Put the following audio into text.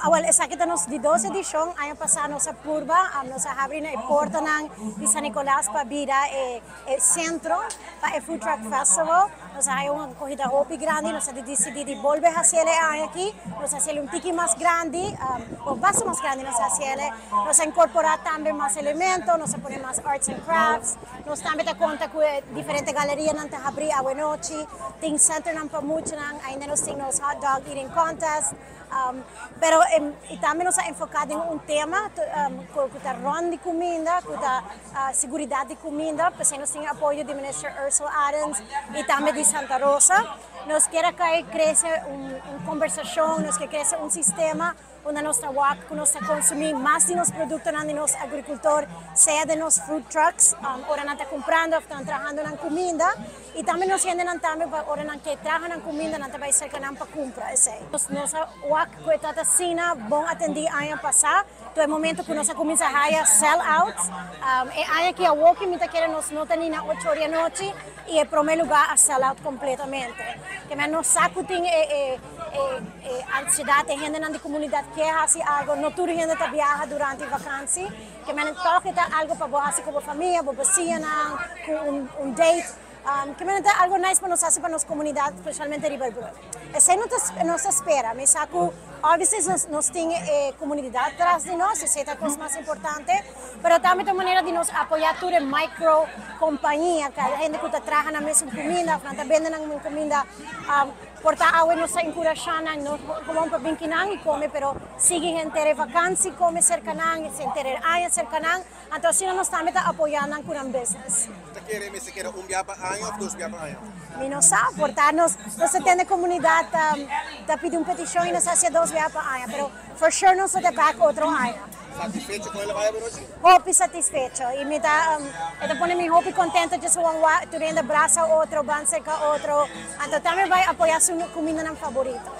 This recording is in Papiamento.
Awel, esaki ta nos di dos edicion. Aña pasa nos a purba, nos a habri na e portanan di San Nicolas pa bira e centro pa e Food Truck Festival. Nos a haya un acogida hopi grandi, nos a dicidi di bolbe haciele e aña aki. Nos a haciele un tiki mas grandi, o basta mas grandi nos a haciele. Nos a incorpora tambe mas elemento, nos a pone mas arts and crafts. Nos tambe ta conta cu e diferente galerianan ta habri awe nochi. Tin centernan pa muchanan, ainda nos tin nos hot dog eating contest. Pero y tambe nos a enfoca den un tema cu ta rond di cuminda, cu ta seguridad di cuminda. P'esey nos tin apoyo di Minister Ursula Arends y tambe di Santa Rosa. Nos kier a cay crece un conversacion, nos kier crece un sistema unda nos ta wak cu nos ta consumi mas di nos productonan di nos agricultor, sea den nos food trucks, ora nan ta cumprando of nan trahando nan cuminda. Y tambe nos hendenan tambe pa ora nan ke traha nan cuminda nan ta bay cerca nan pa cumpra esey. Nos a wak cu e tata asina bon atendi aña pasa, to e momento cu nos a cuminsa haya sell out. E aña aki awoki mi ta kere nos no ta ni na ocho ora di anochi y e prome lugar a sell out completamente. Ke men nos sa cu tin e ansiedad, e hendenan di comunidad ke haci algo, no tur hende ta biaha durante vakantie. Ke men toch e ta algo pa bo haci cu bo famia, bo beciñanan, cu un date. Ke men ta algo nice pa nos haci pa nos comunidad, specialmente riba e brug. Esey no ta nos ta spera. Mi sa cu obviously nos tin e comunidad tras di nos, esey ta e cos mas importante, pero tambe ta un manera di nos apoya tur e micro compañia, cada hende cu ta traha nan mesun cuminda of nan ta bende nan cuminda. Por ta awe nos ta encurasha nan, no gewoon pa bin kinan y come, pero sigui henter e vakantie come cerca nan, henter e aña cerca nan. Anto asina nos tambe ta apoya nan cu nan business. Ta kere mester keda un bia pa aña of dos bia pa aña? Mi no sa, por ta nos ta tende comunidad ta pidi un peticion y nos ta hacia dos bia pa aña, pero for sure nos lo ta back otro aña. Satisfecho con el a bay anochi? Hopi satisfecho y mi ta e ta pone mi hopi contento dje su wan tur hende brasa otro, ban cerca otro, anto tambe bay apoya su cumindanan favorito.